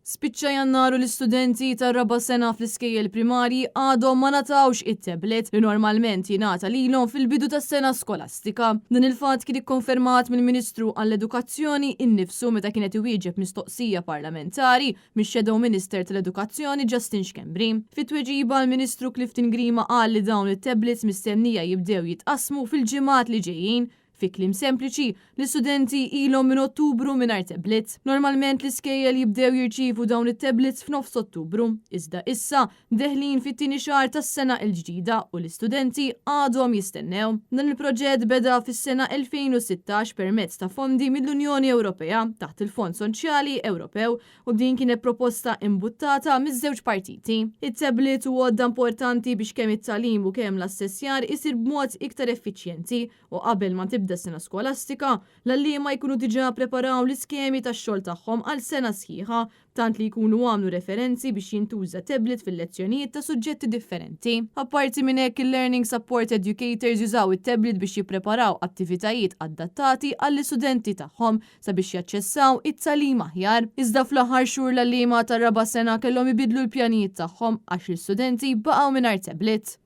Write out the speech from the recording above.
Spiċċa Jannar u l-istudenti tar-raba' sena fl-iskejjel primarji għadhom ma ngħatawx it-tablet li normalment jingħata lilhom fil-bidu tas-sena skolastika. Dan il-fatt kien ikkonfermat mill-Ministru għall-Edukazzjoni innifsu meta kien qed iwieġeb mistoqsija parlamentari mix-Shadow Minister tal-Edukazzjoni Justin Schembri. Fit-tweġiba l-Ministru Clifton Grima qal li dawn it-tablets mistennija jibdew jitqassmu fil-ġimgħat li ġejjin. Fi kliem sempliċi, l-istudenti ilhom minn Ottubru mingħajr tablets. Normalment l-iskejjel jibdew jirċievu dawn it-tablets f'nofs Ottubru, iżda issa deħlin fit-tieni xahar tas-sena l-ġdida u l-istudenti għadhom jistennew. Dan il-proġett beda fis-sena 2016 permezz ta' fondi mill-Unjoni Ewropea taħt il-Fond Soċjali Ewropew u din kienet proposta imbuttata miż-żewġ partiti. It-tablet hu għodda importanti biex kemm it-tagħlim u kemm l-assessjar isir b'mod iktar effiċjenti u qabel ma tibda s-sena skolastika, l-għalliema jkunu diġà preparaw l-iskemi tax-xogħol tagħhom għal sena sħiħa, tant li jkunu għamlu referenzi biex jintuża tablet fil-lezzjonijiet ta' suġġetti differenti. Apparti minn hekk, il-Learning Support Educators jużaw it-tablet biex jippreparaw attivitajiet adattati għall-istudenti tagħhom sabiex jaċċessaw it-tagħlim aħjar. Iżda fl-aħħar xhur l-għalliema tar-raba' sena kellhom ibiddlu l-pjanijiet tagħhom għax l-istudenti baqgħu mingħajr tablet.